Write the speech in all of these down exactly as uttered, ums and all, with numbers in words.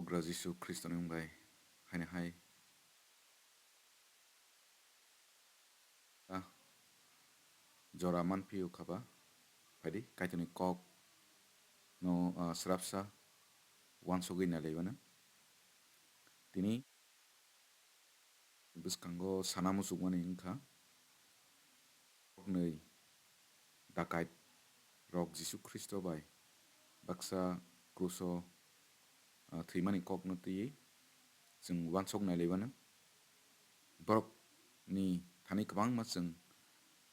Bugra Jisu Khristoni wng bai haino hai ta jora manphio khaba, phaidi Kaitorni kok no, ah, srapsa wansogwi nailaibano. Tini bwskango sana muchukmani wngkha, koknwi dakait rok Jisu Khristo bai baksa kruso, ah, thwimani kokno twiwi chwng wansok nailaibano. Borokni thani kwbangma chwng,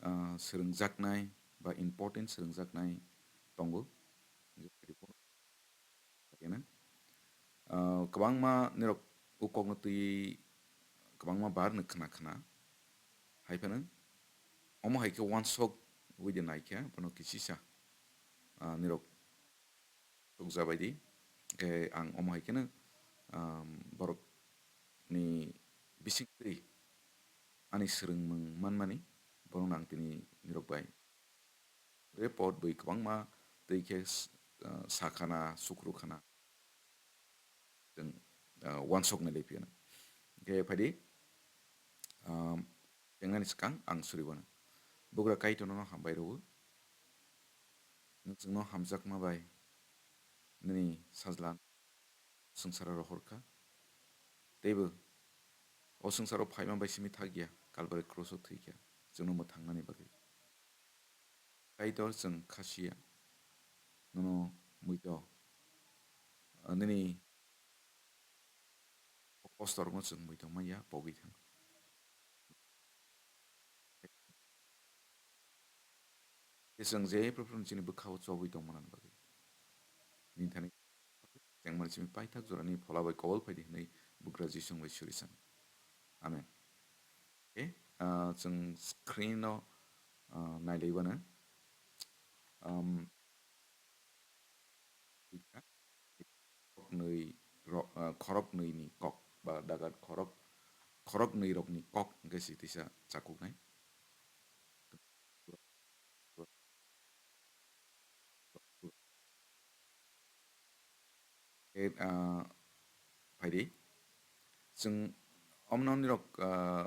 ah, swrwngjaknai ba important swrwngjaknai tongo. Kena, ah, kwbangma nirok o kokno twi kwbangma bar no khna khna hai phano omo hai khe wansok wi de nai khe bono kisisa, ah, nirok tukjabaidi. Khe ang omo hai kheno, um, borokni bisingtwi ani swrwngmung manmani borokno ang tini nirok bai report bai kwbangma twi khe s-, uh, sakhana, sukrukhana, chwng, uh, wansoknai lai phiyano. Khe phaidi, um, chengnani swkang ang suriwano. Bugra Kaitorno hambai rwo. Nwng chwngno hamjakma bai nini sajla swngcharo rohor kha. Teibo o swngcharo phaima bai simi thak ya, Kalbari kruso thwi kha chwngno mwthangnani bagwi. Kaitor, chwng khasiya, nono muitu, nini kostorokno chwng muitu manya pogwi thang. Tei chwng je phuru phuru chini bwkhao chobwi tongmani bagwi. Nini thani chengmani simi paithak jorani phola bai kobol phaidi hwnwi bugra Jisu bai suri san. Amen. Okay, ah, chwng screen-o, ah, nailaibano. Um, khoroknwi ro-, ah, khoroknwini kok ba dagat khorok, khoroknwi rokni kok hwnkhe si tisa chakuknai. E, ah, phaidi. Chwng omno nirok, ah,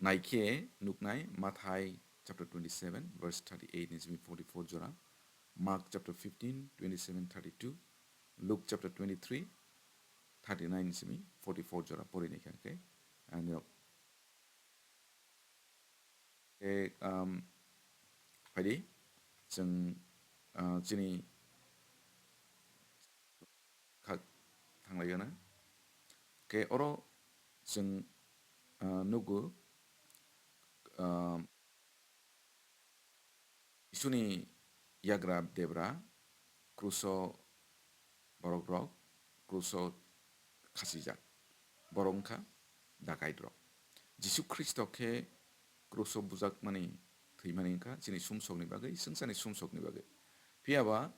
naikhe nuknai Mathai chapter twenty-seven, verse thirty-eight ni simi forty-four jora, Mark chapter fifteen, twenty-seven, thirty-two, Luke chapter twenty-three, thirty-nine ni simi forty-four jora pori naikha khe, ah, nirok Tei, um, phaidi, chwng, uh, chini kha thanglaiganw. Khe oro chwng, uh, nugo, um, Jisuni yagra debra kruso borok rok, kruso khasijak. Borok wngkha dakait rok. Jisu Khristo khe kruso bujakmani, thwimani wngkha chini sumsokni bagwi, swngcharni sumsokni bagwi. Phiyaba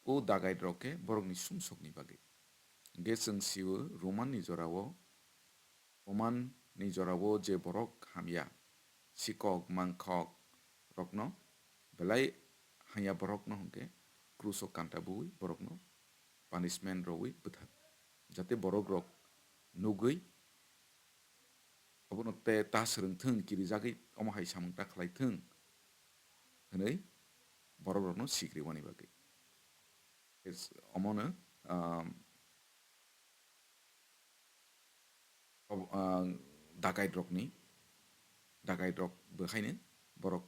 o dakait rok khe borokni sumsokni bagwi. Hwnkhe chwng sio Romanni jorao Roman ni jorao je borok hamya, sikok, mangkhok rokno belai hamya borokno hwnkhe kruso kanta bui borokno punishment rwui bwthar, jate borok rok nugwi obono te ta swrwng thung, kirijagwi omo hai samung ta khlai thung hwnwi borok rokno sikriwani bagwi. Omono, um, ob-, ah, dakait rokni, dakait rok bo haino borok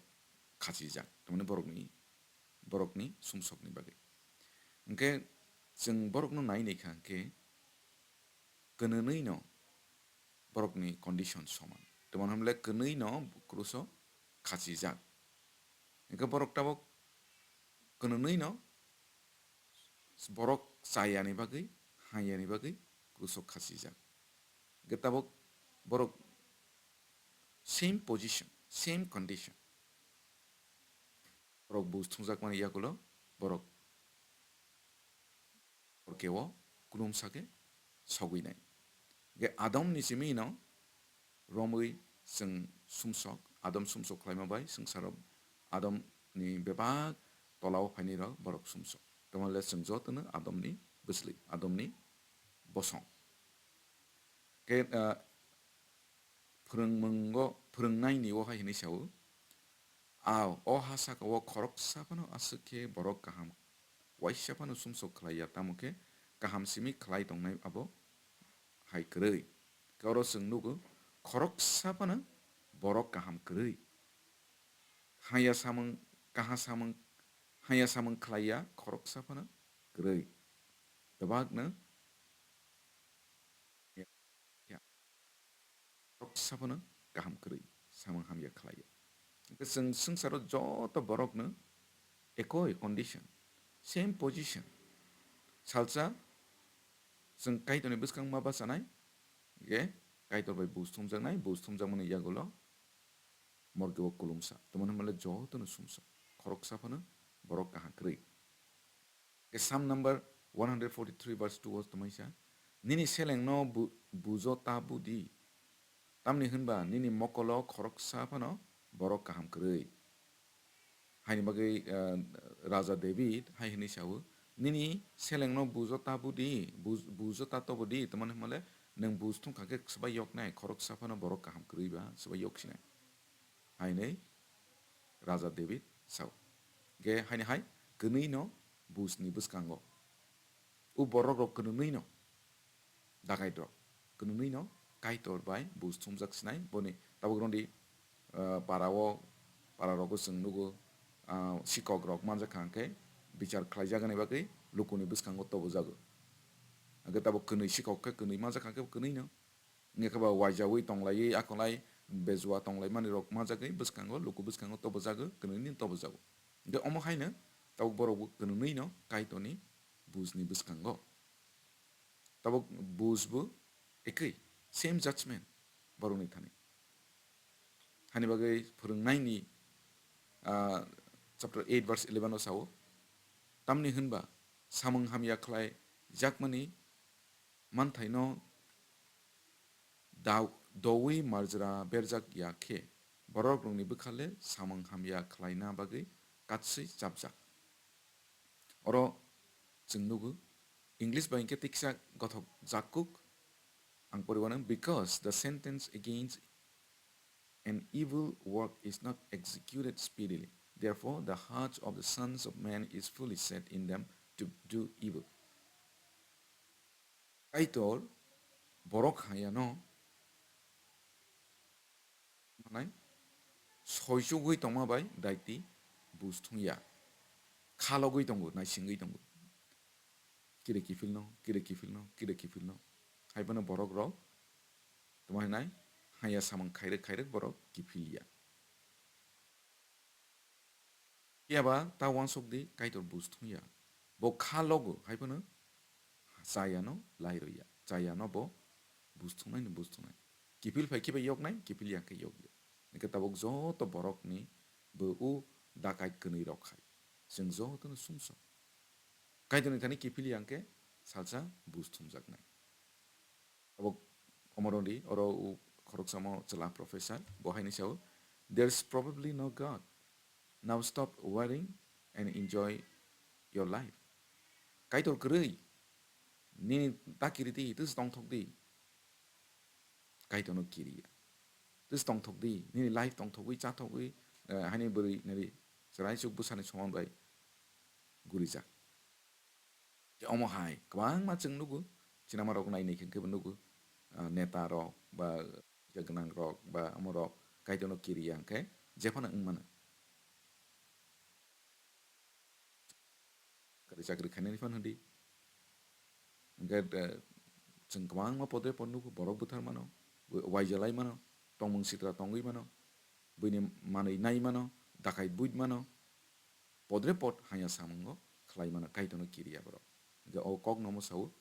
khachijak, tamani borokni, borokni sumsokni bagwi. Hwnkhe chwng borokno nai naikha hwnkhe kwnwnwino borokni condition soman. Tamo hwnle kwnwino kruso khachijak. Hwnkhe borok tabok kwnwnwino borok chayani bagwi, haiyani bagwi kruso khachijak. Hwnkhe tabok borok same position, same condition. Borok buj thungjak mani yagulo borok Porkeo kulumsa khe sogwi nai. Hwnkhe Adamni simi no romwi chwng sumsok, Adam sumsok khlaima bai swngcharo Adamni bebak tolao phainai rok borok sumsok. Tamo le chwng jotono Adamni bwsli, Adamni bosong. Ke, ah, phwrwngmungo, phwrwngnaini o hai hwnwi sao, "Ao, o ha saka o khoroksa phano aswk khe borok kaham, waisa phano sumsok khlai ya, tamo khe kaham simi khlai tongnai abo hai kwrwi." Khe oro chwng nugo, khoroksa phano borok kaham kwrwi. Haya samung, kaha samung, haya samung khlai ya khoroksa phano kwrwi. Tobakno ya, khoroksa phano kaham kwrwi, samung hamya khlai ya. Hwnkhe chwng swngcharo joto borokno ekoi condition, same position. Salsa chwng Kaitorni bwskang ma bachanai, hwnkhe Kaitor bai buj thumjaknai, buj thumjakmani yagulo morgeo kulumsa. Tamo hwnmale jotono sumsok. Khoroksa phano borok kaham kwrwi. Ke Psalm number one hundred forty-three verse two o tongmaisa, "Nini selengno bu-, bujo ta budi, tamni hwnba nini mokolo khoroksa phano borok kaham kwrwi." Haini bagwi, eh, Raja David hai hwnwi sao, "Nini selengno bujo ta budi, buj-, bujo ta tobodi," tamo hwnmale nwng buj thung kha khe swbai yoknai, khoroksa phano borok kaham kwrwi ba swbai yok sinai. Hainwi Raja David sao. Ge haini hai kwnwi no buj ni bwskango. O borok rok kwnwi no, dakait rok kwnwi no Kaitor bai buj thumjak sinai boni tabuk roni, ah, para o, para rogo chwng nugo, ah, sikok rok manjak kha hwnkhe bichar khlai jagani bagwi lukuni bwskango tobo jago. Hwnkhe tabuk kwnwi sikok khe kwnwi manjak kha hwnkhe kwnwi no. Wngkhe ba waijaui tonglaiwi akolai bejua tonglaimani rok manjagwi bwskango, luku bwskango tobojago, kwnwini tobojago. Hwnkhe omo haino tabuk borok bo kwnwino Kaitorni bujni bwskango. Tabuk buj bo ekwi, same judgment borokni thani. Hani bagwi phwrwngnaini, ah, chapter eight verse eleven o sao, "Tamni hwnba samung hamya khlai jakmani manthaino dau-, doui marjra berjak ya khe, borok rokni bwkha le samung hamya khlaina bagwi katswi chapjak." Oro chwng nugo, English bai hwnkhe tiksa gothok jakkuk, ang poriwano, "Because the sentence against an evil work is not executed speedily. Therefore, the hearts of the sons of man is fully set in them to do evil." Kaitor borok hayano manai soichugwi tongma bai daiti buj thungya. Khalogwi tongo, naisingwi tongo. Kire kiphilno, kire kiphilno, kire kiphilno. Haiphano borok rok tongma hinai haya samung khairwk khairwk borok kiphilya. Phiya ba ta uansuk di Kaitor buj thungya. Bo kha logo, hai phano chayano lai rwya. Chayano bo buj thungnai ni buj thungnai. Kiphil phai khe bai yoknai, kiphil ya khe yokya. Hwnkhe tabuk joto borokni bo o dakai kwnwi rok hai. Chwng jotono sumsok. Kaitorni thani kiphil ya hwnkhe salsa buj thumjaknai. Abo omoroni oro u khoroksamo chwla professor, bo haini sao, "There's probably no God. Now stop worrying and enjoy your life." Kaitor kwrwi, nini ta kiri di, twi tongthok di. Kaitorno kiriya. Twi tongthok di, nini life tongthogwi, chathogwi, eh, haini bwrwi nari chwrai chuk bwsani soman bai gurijak. Tei omo hai kwbangma chwng nugo, sinama rok nai nai khe bo nugo, ah, neta rok ba gwnang rok ba omo rok Kaitorno kiriya hwnkhe jephano wng mano. Kwrwi chakri khainani phano hwndi. Hwnkhe, eh, chwng kwbangma podre pod nugo, borok buthar mano, wa-, waijalai mano, tongmung sitra tongwi mano, buini manwi nai mano, dakai buit mano, podre pod haya samungo khlai mano, Kaitorno kiriya borok. Hwnkhe o kokno omo sao,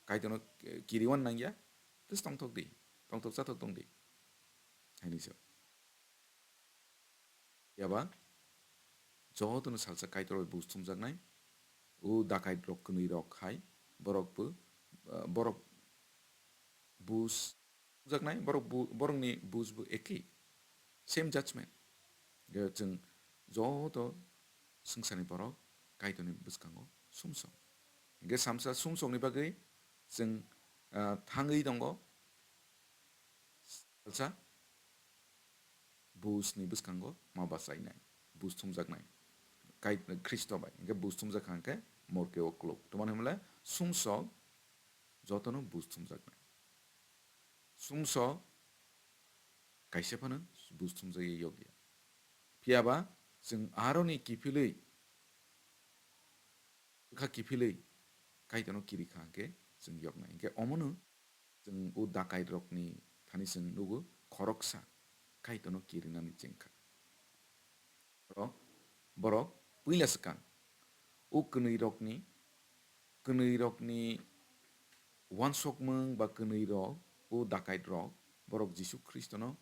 Kaitorno, eh, kiriwan nangya, tei tongthok di, tongthok chathok tong di, haini sao. Phiya ba jotono salsa Kaitor bai buj thumjaknai, o dakai rok kwnwi rok hai, borok bo, ah, borok buj thumjaknai, borok bu-, borokni buj bo ekhi, same judgment. Hwnkhe chwng joto swngcharni borok Kaitorni bwskango sumsok. Hwnkhe samsa sumsokni bagwi chwng, ah, thangwi tongo salsa, bujni bwskango ma bachainai, buj thumjaknai, Kai-, Khristo bai, hwnkhe buj thumjak kha hwnkhe morke o kuluk. Tamani hwnle sumsok jotono buj thumjaknai. Sumsok kaisa phano buj thumjagwi yokya. Phiyaba chwng aroni kiphilwi, bwkha kiphilwi Kaitorno kiri kha hwnkhe chwng yoknai. Hwnkhe omono chwng o dakaitrokni thani chwng nugo, khoroksa Kaitorno kirinani chengkha. Oro borok puila swkang o kwnwirokni, kwnwirokni uansukmung ba kwnwirok, o dakaitrok, borok Jisu Khristono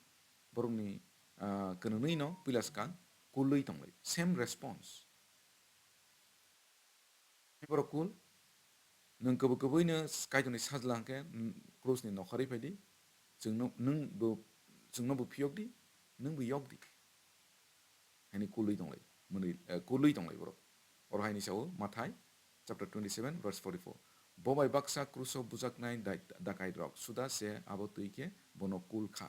borokni, ah, kwnwnwino puila swkang kulwi tonglai. Same response. Borok kul, nwng kwbwi kwbwino Kaitorni sajla hwnkhe, n-, krusni nokharwi phaidi, chwngno, nwng bo, chwngno bo phiyokdi, nwng bo yokdi. Haini kulwi tonglai, mwnwi, eh, kulwi tonglai borok. Oro haini sao Mathai chapter twenty-seven verse forty-four. Bo bai baksa kruso bujaknai dai-, dakaitrok suda se abo twi khe bono kul kha.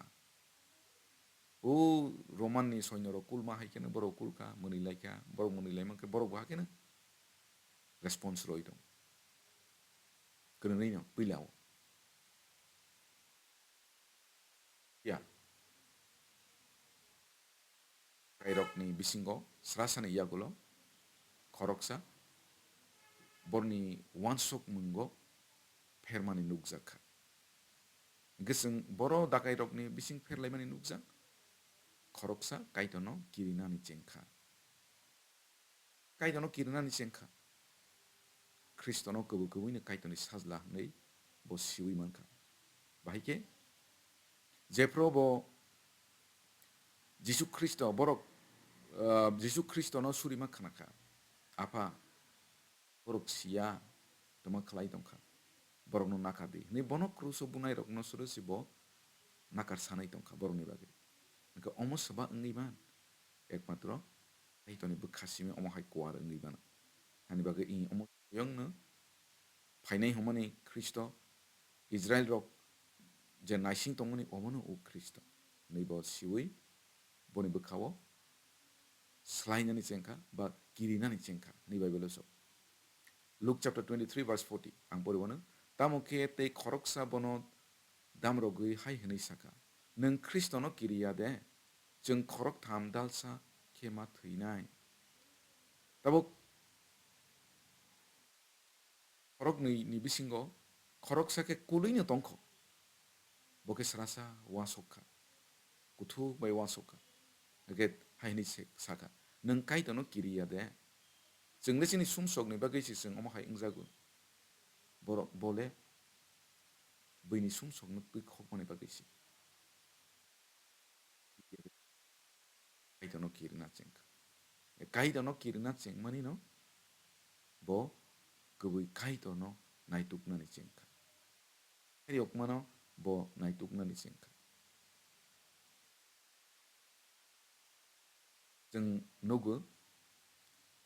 O Roman ni soinyorok kulma hai kheno borok kul kha, mwnwi lai kha, borok mwnwi lai mankhe borok bo hakheno response roi tong. Kwnwi no puila o. Ya. Kairokni bisingo srasani yagulo khoroksa borni uansukmungo phermani nukjak kha. Hwnkhe chwng boro dakairokni bising pherlaimani nukjak, khoroksa Kaitorno kirinani chengkha. Kaitorno kirinani chengkha. Khristono kwbwi kwbwino Kaitorni sajla hwnwi bo siui mankha. Bahai khe jephru bo Jisu Khristo borok, ah, Jisu Khristono surima khnakha. Apha, borok siya, tongma khlai tongkha. Borokno nakardi. Hwnwi bono kruso bunairokno soro se bo nakar sanai tongkha borokni bagwi. Hwnkhe omo swba wngwi man. Ekmatro Kaitorni bwkha simi omo hai kuar wngwi mano. Hani bagwi i omo Yongno phainai hwnmani Khristo, Israilrok je naising tongmani omono o Khristo. Hwnwi bo siui boni bwkhao swlainani chengkha ba kirinani chengkha hwnwi Bible-o sok. Luke chapter twenty-three verse forty, ang poriwano, tamo khe tei khoroksa bono damrogwi hai hwnwi sakha, "Nwng Khristono kiriya de? Chwng khoroktham dalsa khe ma thwinai." Tabuk khoroknwi ni bisingo khoroksa khe kulwino tongkho, bo khe srasa uansuk kha, kuthuk bai uansuk kha. Hwnkhe hai hwnwi se sakha, "Nwng Kaitorno kiriya de? Chwng le chini sumsokni bagwi se chwng omo hai wngjago. Borok bo le buini sumsokno twi khokmani bagwi se." Kaitorno kirina chengkha. Kaitorno kirina chengmani no bo kwbwi Kaitorno naituknani chengkha. Kaitorno bo naituknani chengkha. Chwng nugo,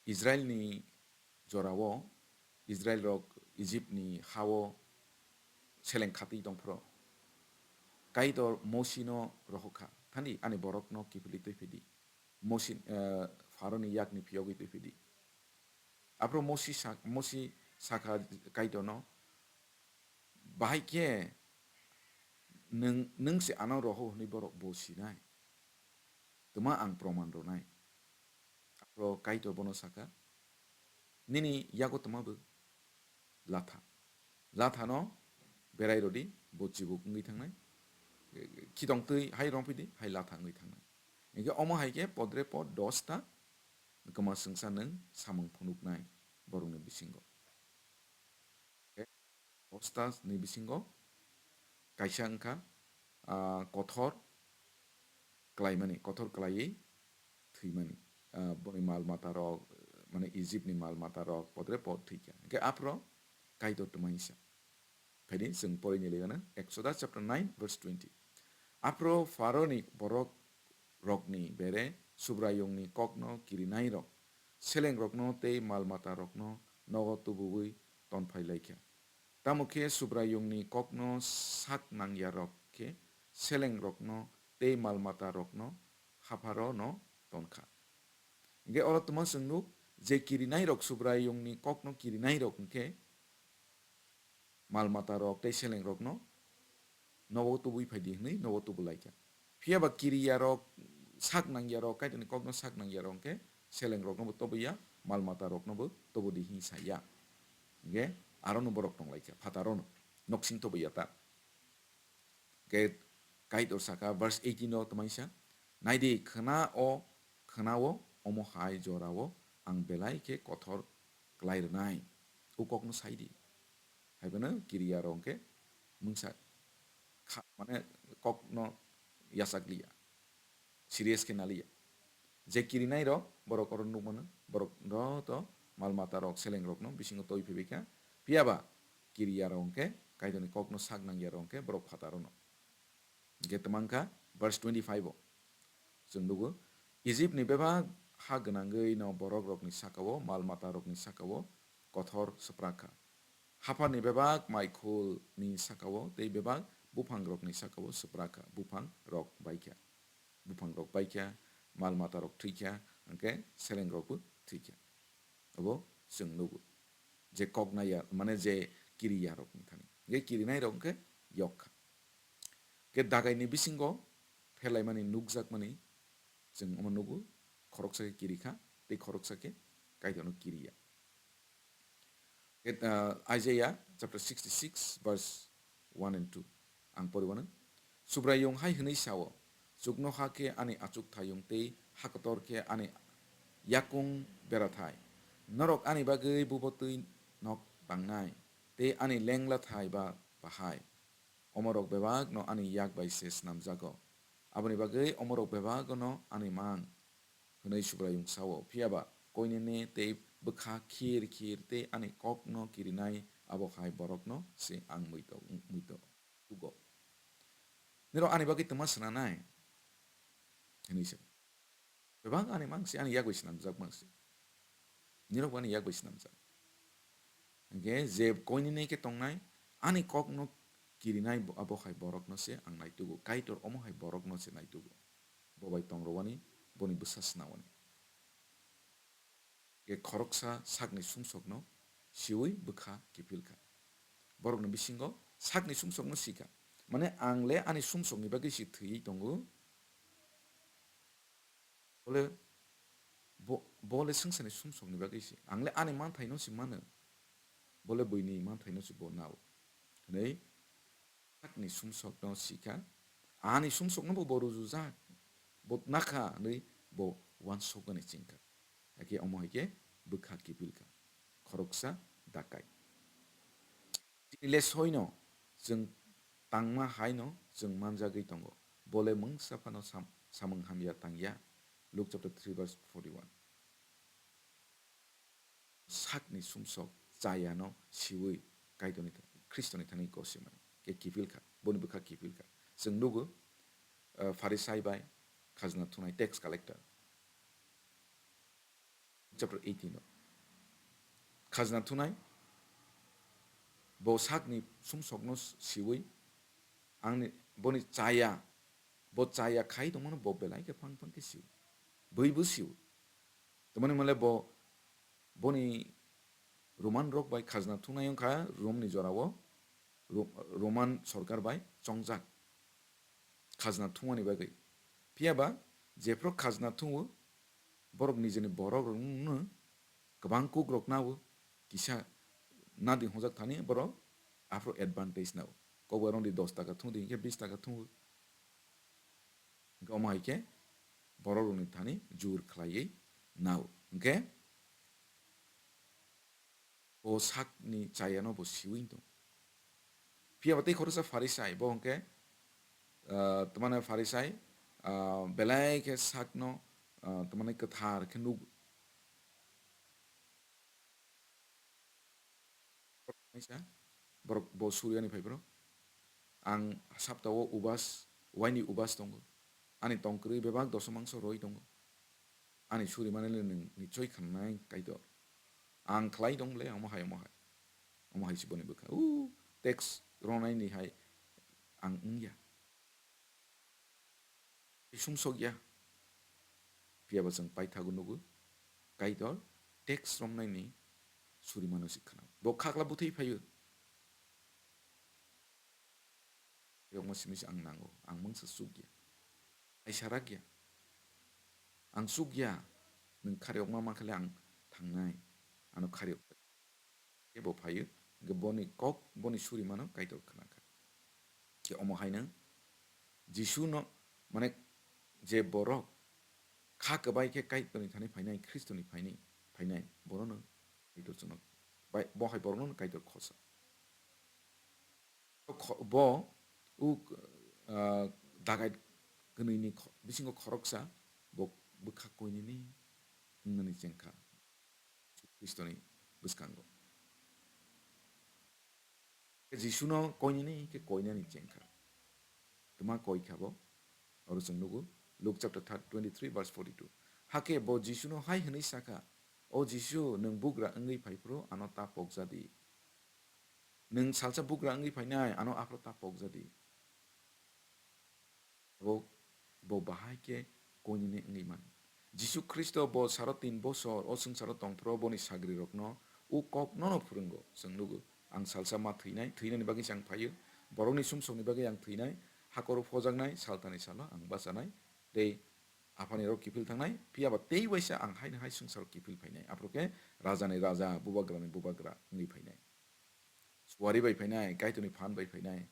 Israilni jorao, Israilrok Ijipni hao seleng khatwi tongphuru, Kaitor Mosino rohorkha, "Thani ani borokno kiphilwi twi phidi, Mosi, eh, Pharaoni yakni phiyogwi twi phidi." Aphuru Mosi sa-, Mosi sakha Kaitorno, "Bahai khe nwng, nwng se ano roho hwnwi borok bo sinai? Twma ang proman rwnai." Aphuru Kaitor bono sakha, "Nini yago twma bw?" "Latha." "Lathano berai rwdi, bo chibuk wngwi thangnai. Khitong twi hai romphidi, hai latha wngwi thangnai." Hwnkhe omo hai khe podre pod dosta kwma swngsa nwng samung phunuknai borokni bisingo. Dosta ni bisingo kaisa wngkha, ah, kothor klaimani, kothor klaiwi thwimani. Ah, boni mal mata rok, mane Egypt ni mal mata rok podre pod thwikha. Hwnkhe aphuru Kaitor twma hwnsa. Phaidi chwng porini legana Exodus chapter nine verse twenty. Aphuru Pharaoni borok rokni bere Subraiyungni kokno kirinairok selengrokno tei mal matarokno nogo tubuwi tonphai laikha. Tamo khe Subraiyungni kokno sak nangyarok khe selengrokno tei mal matarokno hapharo'-no ton kha. Hinkhe oro tongma chwng nuk je kirinairok Subraiyungni kokno kirinairok hinkhe mal matarok tei selengrokno nogo tubui phai di hwnwi nogo tubu lai kha. Phiya ba kiriyarok, sak nangyarok, Kaitorni kokno sak nangyarok hinkhe selengrokno bo tubu ya, mal matarokno bo tubu di hwnwi sa ya. Hinkhe aro'-no borok tong lai kha, phataro'-no, noksing tubu ya ta. Hinkhe Kaitor saka, verse eighteen o tamaisa, "Naidi, khna o, khna o, omo hai jorao ang belai khe kothor klai rwnai." O kokno sai di. Hai phano kiriyarok hinkhe mungsa kha, mane kokno yachak liya, serious khe na liya. Je kirinai rok, borok oro nuk mano, borok ro to mal mata rok, seleng rokno bisingo toi phaibai kha. Phiya ba kiriya rok hinkhe, Kaitorni kokno sak nangya rok hinkhe borok phataro no. Hinkhe twmang kha verse twenty-five o. Chwng nugo, Egypt ni bebak ha gwnangwi no borok rokni saka o, mal mata rokni saka o kothor swprak kha. Haphar ni bebak mai khul ni saka o tei bebak buphang rokni saka o swprak kha, buphang rok bai kha. Buphang rok bai kha, mal mata rok thwi kha, hinkhe seleng rok bo thwi kha. Obo chwng nugo. Je kok naya, mane je kiriya rok ni thani. Hinkhe kirinai rok hinkhe yok kha. Hinkhe dagai ni bisingo phelaimani nukjakmani chwng omo nugo, khoroksa khe kiri kha, tei khoroksa khe Kaitor no kiriya. Ket-, ah, Isaiah chapter sixty-six, verse one and two. Ang poriwano. Subraiyung hai hwnwi sao, "Chuknoha khe ani achukthayung tei hakotor khe ani yakung berathai. Norok ani bagwi bubotwi nok tangnai, tei ani lengla thai ba bahai. Omorok bebakno ani yak bai se snamjago. Aboni bagwi omorok bebakno ani mang," hwnwi Subraiyung sao. Phiya ba koinene tei bwkha khir khir tei ani kokno kirinai abo hai borokno se ang muito, muito tugo. Nirok ani bagwi twma swnanai? Hwnwi se. Bebak ani mang se, ani yak bai swnamjak mang se. Nirok bo ani yak bai swnamjak. Hinkhe je koinene khe tongnai, ani kokno kirinai bo-, abo hai borokno se ang naitugo. Kaitor omo hai borokno se naitugo. Bo bai tongrowani, boni bwsa swnawani. Khe khoroksa sakni sumsokno siwi bwkha kiphil kha. Borokni bisingo sakni sumsokno si kha. Mane ang le ani sumsokni bagwi se thwiwi tongo. Bole bo, bo le swngcharni sumsokni bagwi se. Ang le ani manthaino se mano. Bo le buini manthaino se bo nao. Hwnwi sakni sumsokno si kha, ani sumsokno bo, bo rujujak, bo nakha hwnwi bo uansukmani cheng kha. Hakhe omo hai khe bwkha kiphil kha, khoroksa dakai. Chini le soino chwng tangma haino chwng manjagwi tongo, bo le mungsa phano sam-, samung hamya tangya. Luke chapter three verse forty-one. Sakni sumsok chayano siwi Kaitorni tha-, Khristoni thani gosimani khe kiphil kha, boni bwkha kiphil kha. Chwng nugo, ah, Pharisai bai khajna thunai, tax collector. Chapter eighteen o. Khajna thunai, bo sakni sumsokno siwi, angni, boni chaya, bo chaya khai tongmano bo belai khe phang phang khe siwi. Bui bo siwi. Tamani male bo, boni Roman rok bai khajna thunai wngkha Rom ni jorao, Ro-, Roman sorkar bai chongjak khajna thumani bagwi. Phiya ba jephru khajna thungo, borok nijeni borok rokno kwbang kuk rok nao, kisa nadi hwnjak thani borok aphru advantage nao. Kokbai rong di dos taka thung di, hinkhe bis taka thungo. Hinkhe omo hai khe borok rokni thani jur khlaiwi nao. Hinkhe bo sakni chayano bo siwi tong. Phiya ba tei khoroksa Pharisai, bo hwnkhe, ah, tamani Pharisai, ah, belai khe sakno, ah, tamani kwthar khe nuk-, Kaisa borok bo Suryani phai phano, ang saptao ubas, waini ubas tongo, ani tong kwrwi bebak doso mangso roi tongo, ani suri mani le nwng nichoi khanai Kaitor, ang khlai tong le omo hai omo hai, Omo hai se boni bwkha. O tax rwnaini hai ang wngya. Sumsok ya. Phiya ba chwng paithago nugo. Kaitor tax romnaini suri mano se khna. Bo khakla bwthwi phaio. Yokma simi se ang nango. Ang mungsa chukya. Aisa rakya. Ang chukya. Nwng kharyokma mankha le ang thangnai. Ano kharyok. Khe bo phaio, hwnkhe boni kok, boni suri mano Kaitor khna kha. Khe omo haino Jisu no, mane, je borok kha kwbai khe Kaitorni thani phainai, Khristoni phainai, phainai, borokno Kaitor chwngno bai, bo hai borokno Kaitor khosa. Kho-, bo uk, ah, dagai kwnwini kho-, bisingo khoroksa bo bwkha koinini wngnani chengkha. Jisu Khristoni bwskango. Jisuno koinani khe koinani chengkha. Tma koi kha bo? Oro chwng nugo, Luke chapter thir-, twenty-three verse forty-two. Hakhe bo Jisuno hai hwnwi sakha, "O Jisu, nwng bugra wngwi phai phuru ano ta pokja di. Nwng salsa bugra wngwi phainai, ano aphuru ta pokja di." Bo, bo bahai khe koinene wngwi man. Jisu Khristo bo saro tin bosor o swngcharo tong phuru boni sagrirokno o kok nono phwrwngo. Chwng nugo, "Ang salsa ma thwinai, thwinani bagwi se ang phaio. Borokni sumsokni bagwi ang thwinai, hakoro phojaknai, saltani salo ang bachanai, tei Aphani rok kiphil thangnai, phiya ba tei waisa ang haino hai swngcharo kiphil phainai." Aphuru khe rajani raja, bubagrani bubagra wngwi phainai. Suari bai phainai, Kaitorni phan bai phainai.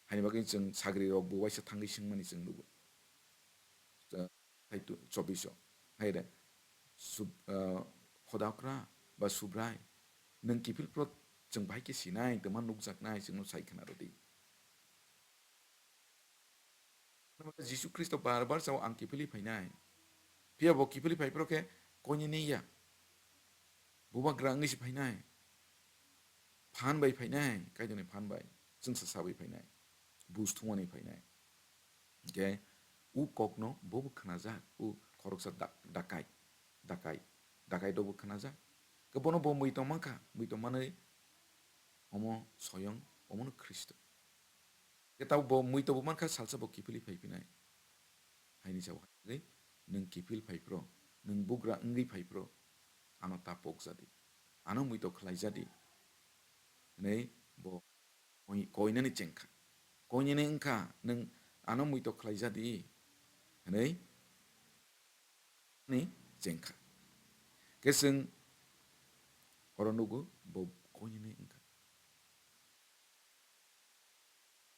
Haini bagwi chwng sagri rok bo waisa thangwi swngmani chwng nugo. Hai tu, chobbish o. Hai re, sub-, ah, Khodakra ba Subrai, nwng kiphil phuru chwng bahai khe sinai, twma nukjaknai, chwngno sai khna rwdi. Jisu Khristo bar bar sao, "Ang kiphilwi phainai." Phiya bo kiphilwi phai phuru khe koinene ya. Bubagra wngwi se phainai. Phan bai phainai, Kaitorni phan bai. Chwngsa sawi phainai. Buj thumani phainai. Hwnkhe u kokno bobo khnajak, u khoroksa dak-, dakai, dakai, dakai rokbo khnajak. Khe bono bo mui tong mankha, mui tong manwi omo soyong, omono Khristo. Khe tabuk bo mui tongbo mankha, salsa bo kiphilwi phai phinai. Haini sao hai, nwng kiphil phai phro, nwng bugra wngwi phai phro, ano ta pok jadi, ano mui to khlai jadi, hwnwi bo koi-, koinani chengkha. Koinani wngkha, "Nwng ano mui to khlai jadi," hwnwi ni chengkha. Khe chwng oro nugo, bo koinani wngkha.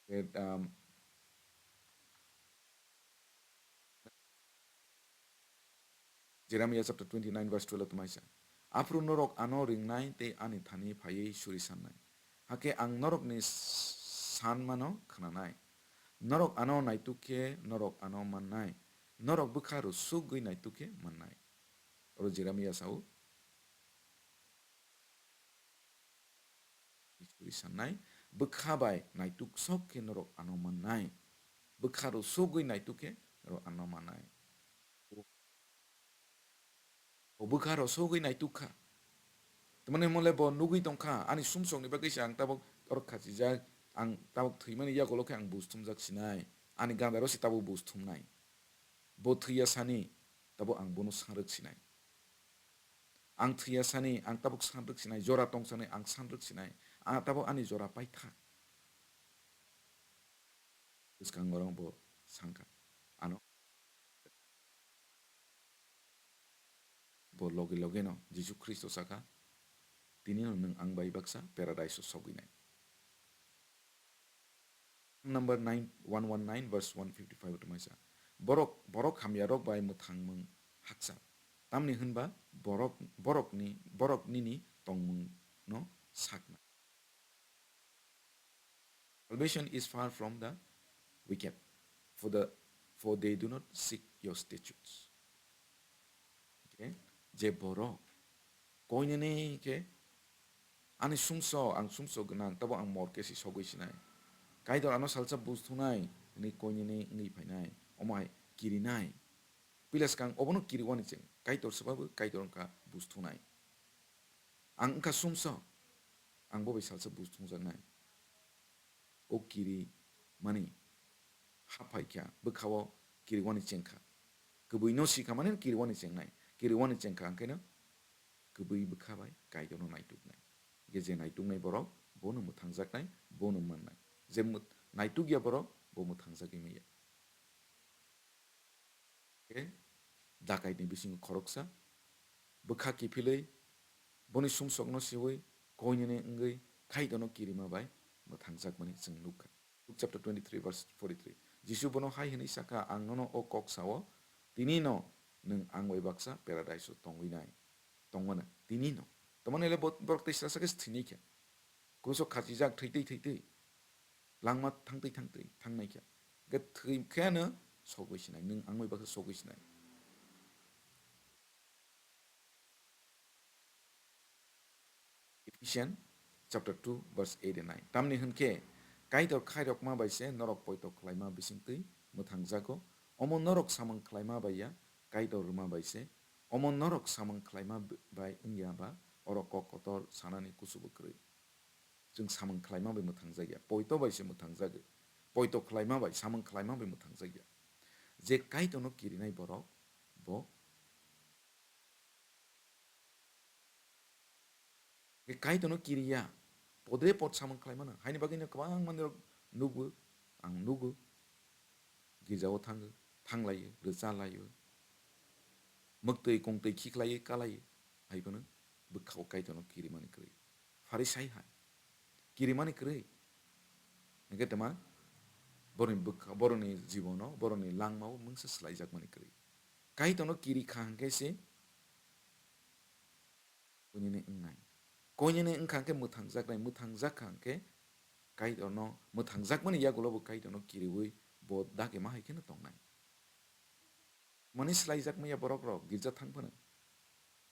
Khe, um, Jeremiah chapter twenty-nine verse twelve tongmai sa, "Aphuru norok ano ringnai tei ani thani phaiwi suri sannai. Hakhe ang norokni s-, sanmano khnanai. Norok ano naituk khe norok ano mannai. Norok bwkha rwsugwi naituk khe mannai." Oro Jeremiah sao, Isuri sannai, bwkha bai naituk sok khe norok ano mannai. Bwkha rwsugwi naituk khe norok ano mannai. O bwkha rwsugwi naituk kha. Tamani hwnmale bo nugwi tongkha, ani sumsokni bagwi se ang tabuk oro khachijak, ang tabuk thwimani yagulo khe ang buj thumjak sinai. Ani gandaro se tabuk buj thumnai. Bo thwiya sani, tabuk ang bono sanrwk sinai. Ang thwiya sani, ang tabuk sanrwk sinai, jora tong sani, ang sanrwk sinai, a tabuk ani jora paitha. Bwskango bo sankha, ano bo logi logi no Jisu Khristo sakha, "Tini no nwng ang bai baksa paradise o sogwinai." Number nine, one one nine verse one fifty-five tongmai sa. Borok, borok hamya rok bai mwthangmung haksa. Tamni hwnba borok, borok ni, borok nini tongmung no sakna. Salvation is far from the wicked, for the, for they do not seek your statutes. Okay? Je borok koinene khe ani sumsok, ang sumsok gwnang, tabo ang mor khe si sogwi sinai. Kaitor ano salsa buj thunai, hwnwi koinene wngwi phainai, omo hai kirinai. Pilas kang obono kiriwani chwng, Kaitor swbabu Kaitor wngkha buj thunai. Ang wngkha sumsok, Ang bo bai salsa buj thumjaknai. O kiri mani ha phaikha, bwkha-o kiriwani chengkha. Kwbwi no sikha mani kiriwani chengnai. Kiriwani chengkha, hwnkhe no kwbwi bwkha bai Kaitorno naituknai. Hwnkhe je naituknai borok, bono mwthangjaknai, bono mannai. Je mwt-, naitukya borok, bo mwthangjagwi manya. Khe dakaitni bisingo khoroksa bwkha kiphilwi boni sumsokno siwi koinene wngwi Kaitorno kirima bai mwthangjakmani chwng nukha. Luke chapter twenty-three verse forty-three. Jisu bono hai hwnwi sakha, "Ang nono o kok sao, tini no nwng ang bai baksa paradise-o tongwi nai, tongmano, tini no." Tamani le bo-, borok tei sasa khe thwinai khe. Kruso khachijak thwitwi thwitwi. Langma thangtwi thangtwi thangnai khe. Hwnkhe thwi khe no sogwi sinai. Nwng ang bai baksa sogwi sinai. Ephesians chapter two verse eight and nine. Tamni hwnkhe Kaitor khairokma bai se norok poito khlaima bisingtwi mwthangjago. Omo norok samung khlaima bai ya, Kaitor rwma bai se. Omo norok samung khlaima b-, bai wngya ba oro kok kotor sanani kuchubo kwrwi. Chwng samung khlaima bai mwthangjakya, poito bai se mwthangjagwi. Poito khlaima bai, samung khlaima bai mwthangjakya. Je Kaitorno kirinai borok, bo Kaitorno kiriya, podre pod samung khlaimano. Haini bagwino kwbang manwirok nugo, ang nugo. Girjao thango, thanglaio, rwchalaio, mwktwi kongtwi khiklaio, kalaio, hai phano bwkhao Kaitorno kirimani kwrwi. Pharisai hai kirimani kwrwi. Hwnkhe tama boroni bwkha, boroni jibono, boroni langmao mungsa swlaijakmani kwrwi. Kaitorno kiri kha hwnkhe se Koinene wngnai. Koinene wngkha hwnkhe mwthangjaknai, mwthangjak kha hwnkhe Kaitorno, mwthangjakmani yagulo bo Kaitorno kiriwi bo dagi ma hai kheno tongnai. Mani swlaijakmaya borok rok girja thang phano.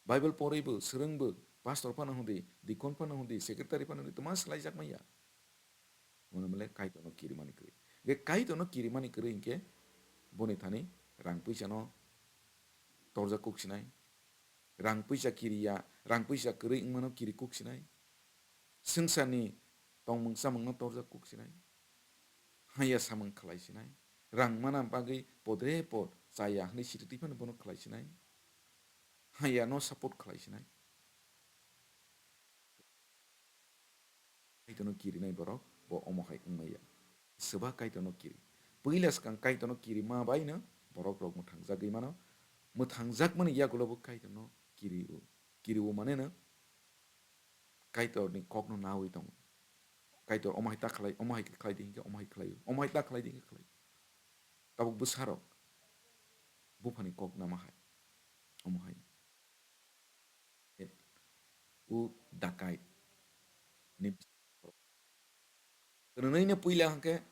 Bible porwi bo, swrwng bo, pastor phano hwndi, deacon phano hwndi, secretary phano hwndi, tma swlaijakmaya. Bono mole Kaitorno kirimani kwrwi. Ge Kaitorno kirimani kwrwi hinkhe boni thani rang puisa no torjak kuk sinai. Rang puisa kiriya, rang puisa kwrwi wngmano kiri kuk sinai. Swngcharni tongmung chamungno torjak kuk sinai. Haya samung khlai sinai. Rang mana bagwi podre pod chaya hwnwi sititwi phano bono khlai sinai. Haya no support khlai sinai. Kaitorno kirinai borok bo omo hai wngmaya. Swba Kaitorno kiri. Puila swkang Kaitorno kirima baino borok rok mwthangjagwi mano. Mwthangjakmani yagulo bo Kaitorno kiri-o. Kiri-o maneno Kaitorni kokno nawi tongo. Kaitor omo hai ta khlai, omo hai khlai di hinkhe omo hai khlaio. Omo hai ta khlai di hinkhe khlaio. Tabuk bwsarok buphani kok nama hai. Omo hai. U dakai ni kwrwngwi no puila hwnkhe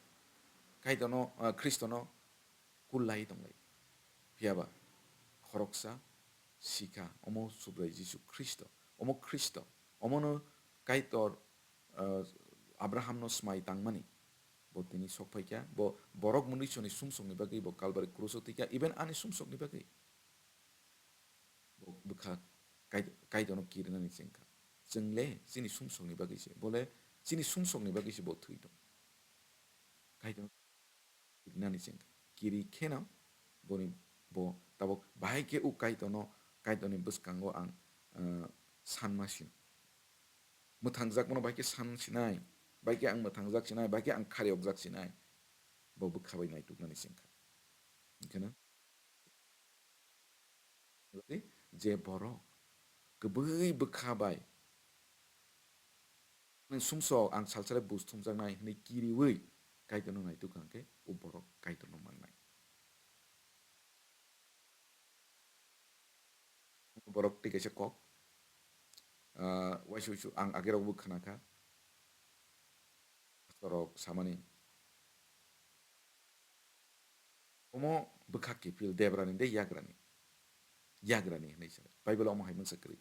Kaitorno, ah, Khristono kullai tonglai. Phiyaba khoroksa sikha, omo Subrai Jisu Khristo, omo Khristo, omono Kaitor, ah, Abrahamno swmai tangmani bo tini sok phaikha, bo borok mwnwisoni sumsokni bagwi bo Kalbari kruso thwikha, even ani sumsokni bagwi. Bo bwkha Kait-, Kaitorno kirinani chengkha. Chwngle chini sumsokni bagwi se, bole chini sumsokni bagwi se bo thwi tong. Kaitorno kirinani chengkha. Kiri kheno boni bo tabuk bahai khe u Kaitorno, Kaitorni bwskango ang, ah, sanma sino. Mwthangjak bono bahai khe san sinai, bahai khe ang mwthangjak sinai, bahai khe ang khariyokjak sinai. Bo bwkha bai naituknani chengkha. Hwnkhe no je borok kwbwi bwkha bai, "Nwng sumsok, ang salsale buj thumjaknai," hwnwi kiriwi Kaitorno naituk kha hwnkhe, o borok Kaitorno mannai. Borok tei kaisa kok, ah, uaisu uaisu ang agerokbo khna kha, pastorrok samani, Omo bwkha kiphil, Debrani de Yagrani? Yagrani hwnwi sa. Bible omo hai mungsa kwrwi.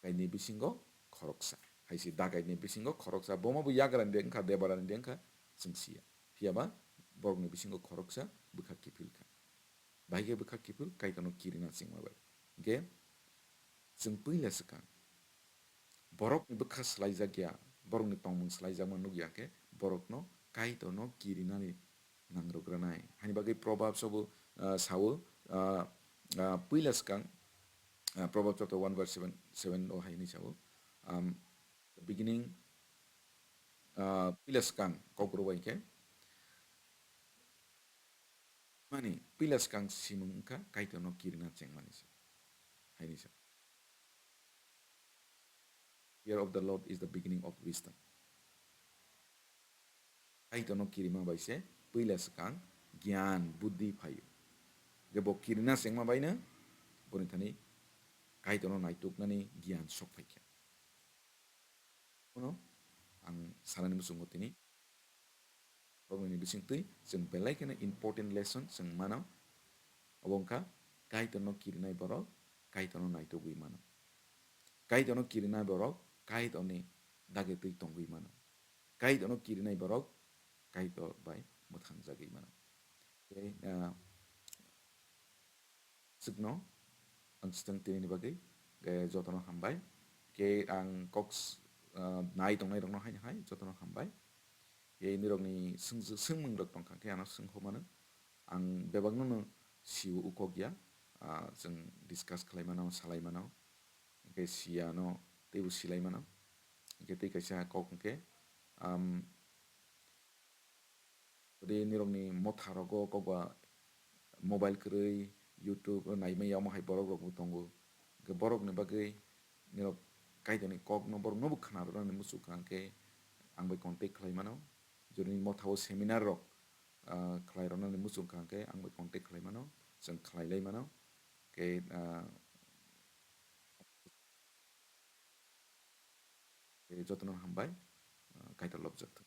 Kaini bisingo khoroksa. Hai se dakaini bisingo khoroksa. Bomo bo Yagrani de wngkha, Debrani de wngkha, chwng siya. Phiyaba borokni bisingo khoroksa bwkha kiphil kha. Bahai khe bwkha kiphil Kaitorno kirina chengma bai. Hwnkhe chwng puila swkang borokni bwkha swlaijakya, borokni tongmung swlaijakma nukya khe borokno Kaitorno kirinani nangrwgranai. Hani bagwi Proverbs o bo, ah, sao, ah, ah, puila swkang, ah, Proverbs chapter one verse seven, seven o hai hwnwi sao, um, beginning, ah, puila swkang kokborok bai khe, mani, puila swkang simung wngkha Kaitorno kirina chengmani se. Haini se. Fear of the Lord is the beginning of wisdom. Kaitorno kirima bai se puila swkang giyan, buddhi phaio. Je bo kirina chengma baino boni thani Kaitorno naituknani giyan sok phaikha. Bono ang sanani muchungo tini borokni bisingtwi chwng belai kheno important lesson chwng mano. Obo wngkha Kaitorno kirinai borok Kaitorno naitugwi mano. Kaitorno kirinai borok Kaitorni dage twi tongwi mano. Kaitorno kirinai borok Kaitor bai mwthangjagwi mano. Tei, ah, Swkno ang swtang tinini bagwi, eh, jotono hambai. Khe ang kok s-, ah, nai tongnai rokno haino hai jotono hambai. Khe nirokni swng-, swngmung rok tongkha khe ano swng hokmano. Ang bebakno no sio ukok ya, ah, chwng discuss khlai mano, salai mano. Khe siya no teibo silai mano. Khe tei kaisa kok hwnkhe, um, Tei nirokni motha rogo kokba mobile kwrwi, YouTube o naimaya omo hai borok rok bo tongo. Hwnkhe borokni bagwi nirok Kaitorni kokno borok nobo khna rwnani muchung kha hwnkhe ang bai contact khlai mano. Jodi nini motha o seminar rok, ah, khlai rwnani muchung kha hwnkhe ang bai contact khlai mano, chwng khlai lai mano. Hwnkhe, ah, jotono hambai, ah, Kaitor lobjak thung.